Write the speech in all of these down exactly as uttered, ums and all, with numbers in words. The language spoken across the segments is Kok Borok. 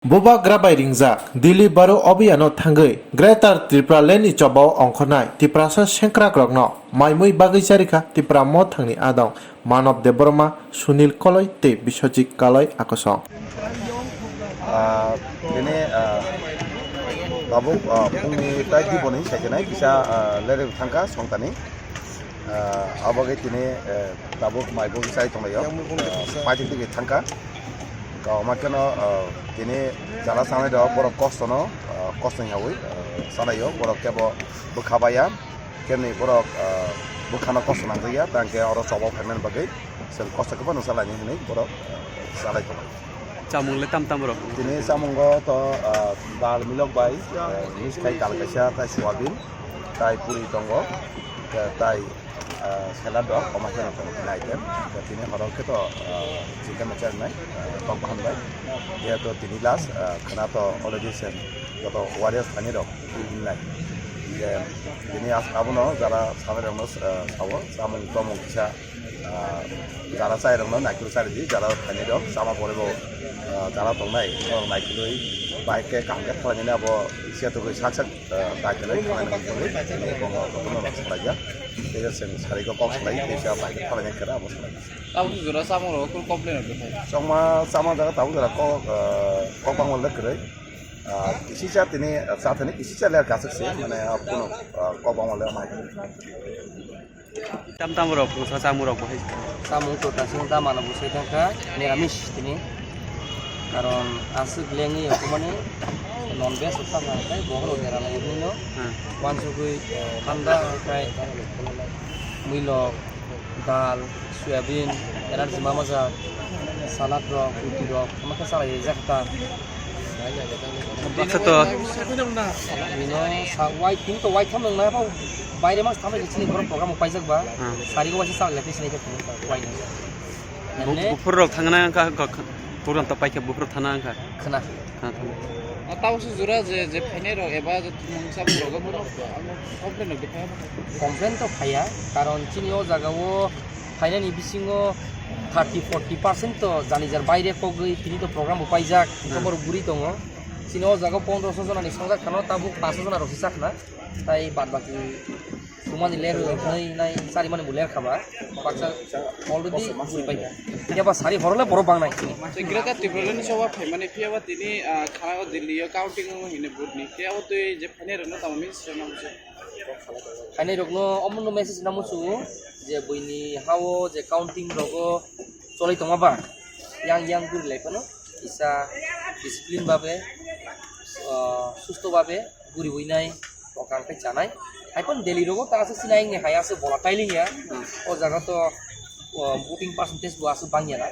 Bubagra bai ringjak Delhi Baro Abhiyano thangwi Greater Tripura Land ni chobao ongkhornai Tiprasa sengkrakrokno maimui bagwi charikha Tipra Mothangni adong Manob Debbarma, Sunil Koloi tei Biswajit Kaloi akosong. Ah, tini, ah, tabuk, ah, phungni tai diboni saikenai kisa, ah, lereng thangkha songtani. Ah, abo khe tini, eh, tabuk mai bo chai tonglaio. Ah, paithago thangkha. Kau ma kheno, ah, tini jara sanai rok borok kosto no, ah, kosto ni yawi, ah, sanai o borok kebo bwkha baya. Kemni borok, ah, bwkhano kosto nangjakya, tangkhe oro chobao phaimani bagwi chwng kosto khe phano chalaini hinwi borok, ah, chalai tongo. Chamung le tam tam rok? Tini chamungo to, ah, dal milok bai, ah, miss khai dal kaisa, tai soyabin, tai puri tongo, tai, ah, salad rok, omo khe tongo tini item. Tini horo khe to, ah, chicken no chernai, ah, tok bahan bai. Jehetu tini last, ah, khana to already sen joto warriors thani rok. Nai. Je, tini as-, abono jara sanai rokno, ah, sao, chamung tomung kisa, ah, jara chai rokno naikhwlwi chari di, jara thani rok chama pore bo, ah, jara tongnai, norok naikhwlwi bai khe kaham khe khlainani abo sia tugwi sak sak, ah, dai khlai khlainani tugwi, tini bongo jotono rok salaijak. Tei chwng sari kok salai, tei sia bai khe khlainai khe abo salai. Tabuk jora chamung rok kul complain rok bwthai. Chongma chama jaga tabuk jora kok, ah, kok bangma le kwrwi. Ah, kisicha tini, ah, chathani kisicha le kasuk se, mane, ah, kuno, ah, kok bangma le mai. Tam tam rok, sa chamung rok bo hai. Chamung to kasung da mano bo sai thangkha, niramis tini. Karon aswk lengwi okomani non veg rok sakha, tai bohor rok dera lai no. Hmm. Wansugwi, eh, thanda khai, mwilok, dal, soyabin, energy ma majak, salad rok, ruti rok, omo khe salai rijak ta. Baksa to. Bino sa-, wai, tini to wai tham nang na, baire mas tham chini borok program paijak ba, hmm, sari go waisa salai lai sini khe wai nang. Bu-, buphur rok thangna wngkha, kok-, program to paikha buphur thangna wngkha. Khna. Khna thangna. Ah, tamo se jora je, je phainai rok eba je thumung chamung rok bono, amo complain rok de phai abo. Complain to phaiya, karon chini o jaga o phainani bisingo thirty forty percent to jani jar baire kogwi tini to program bo paijak, hmm, borok buri tongo. Chini o jaga o pondroso jona ni songjak khano tabuk paso jona rok se chakna. Tai bad baki sumani ler hwnwi nai charimani bo ler khaba. Baksa already buri paikha. Phiya ba sari horole borok bang nai. Tei Greater Tipraland ni soba phaimani phiya ba tini, ah, khana o Delhi o counting o hine vote ni. Phiya o twi je phainai rokno tamo minister no se. Phainai rokno omono message namo su je buini hao je counting rogo cholai tongma ba yang yang guri lai phano kisa discipline babe, ah, susto babe guriwi nai. Tokang tei chanai. Hai phano Delhi rogo ta aswk sinai wngya, hai aswk volatile wngya. Hmm. O jaga to, o, voting percentage bo aswk bangya na.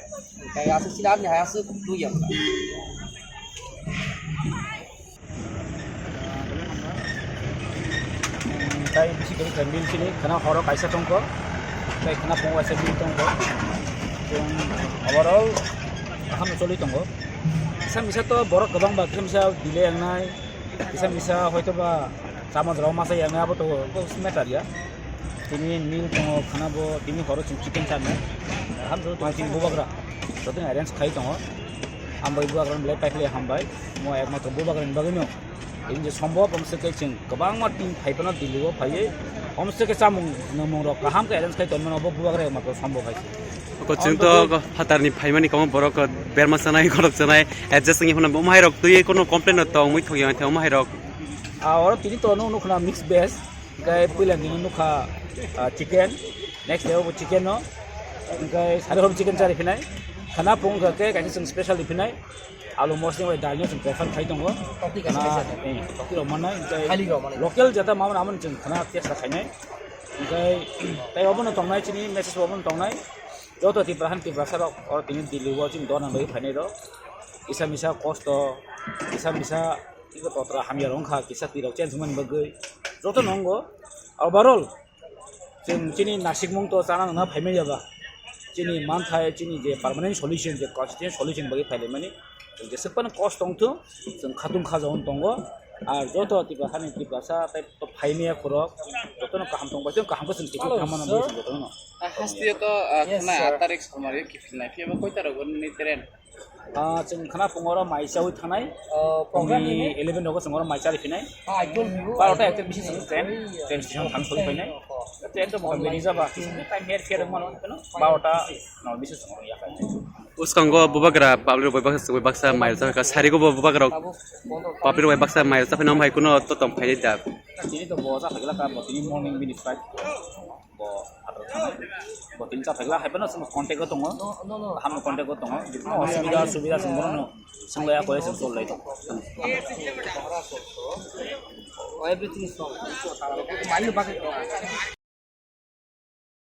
Hai aswk sinai arni hai aswk nukya. Tai bisi kari kandil sini, khana horo kaisa tongko. Tai khana pongo kaisa bil tongko. Overall, kaham choli tongo. Kisa misa to borok kwbang ba, kisa misa delay wngnai. Kisa misa hoito ba chama jora masa yang abo to, to matter ya. Tini meal tongo khana bo, tini horo chwng chicken chanai. Ham to tini bubagra. Joto arrange khai tongo. Hambai bubagra belai paikhle hambai. Mo ekmatro bubagra ni bagwi no. Tini je sombob ang se kai chwng kwbangma team phai phano Delhi o phaiwi. Om se ke chamung nwngmung rok kaham khe arrange khai tongmano bo bubagra ekmatro sombob hai. Ko chwng to phatarni phaimani kwbangma borok berma chanai, khorok chanai, adjust wngwi phano omo hai rok twiwi kono complain rok tongwi thokya thai omo hai rok. Ah, oro tini to nukha mix veg, hwnkhe puila nini nukha, ah, chicken, next day bo chicken no, hwnkhe sari horo chicken chari phinai, khana phung khe kaisa chwng special ri phinai, alu mosla bai dal no chwng prefer khai tongo. Toktwi kaisa khana, kaisa. Eh, toktwi rok mannai, hwnkhe local jata mama amani chwng khana test khainai, hwnkhe tei obono tongnai chini message obono tongnai. Joto Tiprahan Tiprasa rok oro tini Delhi o chini dona bai phainai rok. Kisa misa kosto, kisa misa tini totra hamya rok wngkha, kisa twi rok change wngmani bagwi. Joto no wngo. Overall, chwng chini nasikmung to chana nangna phaimani ya ba. Chini manthai, chini je permanent solution, je consistent solution bagwi phailaimani. Jeswk phano kosto wngthung, chwng khatung khajaono tongo. Ar joto Tiprasani Tiprasa tei phaimaya khorok, jotono kaham tongbai tong, kaham khe chwng tongwi tongmano, sir. Jotono. Ah, haste to, ah, yes, khna sir. Tarik salmari kiphilnai, phiya bo koi tarik o nini train? Ah, chwng khana phung oro mai chawi thanai. Oh, program ni eleven rogo chwng oro mai chari phinai. Ah, I told you. Barota ekta bisi chwng train, train station thang soi phainai. Train to mokol beri jaba. Time here here mano, no? Barota no bisi chwng oro yakai. Uskango bubagra public bai baksa, bai baksa mai rwchaphaikha, sarigo bo bubagra public bai baksa mai rwchaphaino, omo hai kuno to tong phaidi da. Tini to bo cha phagla ka, bo tini morning bini flight. Bo adra thang. Bo tini cha phagla hai bano chwng contact o tongo. Hamno contact o tongo. Jikno osubida, subida chwng bono swnglaia kore chwng sol lai tongo. Everything is solved.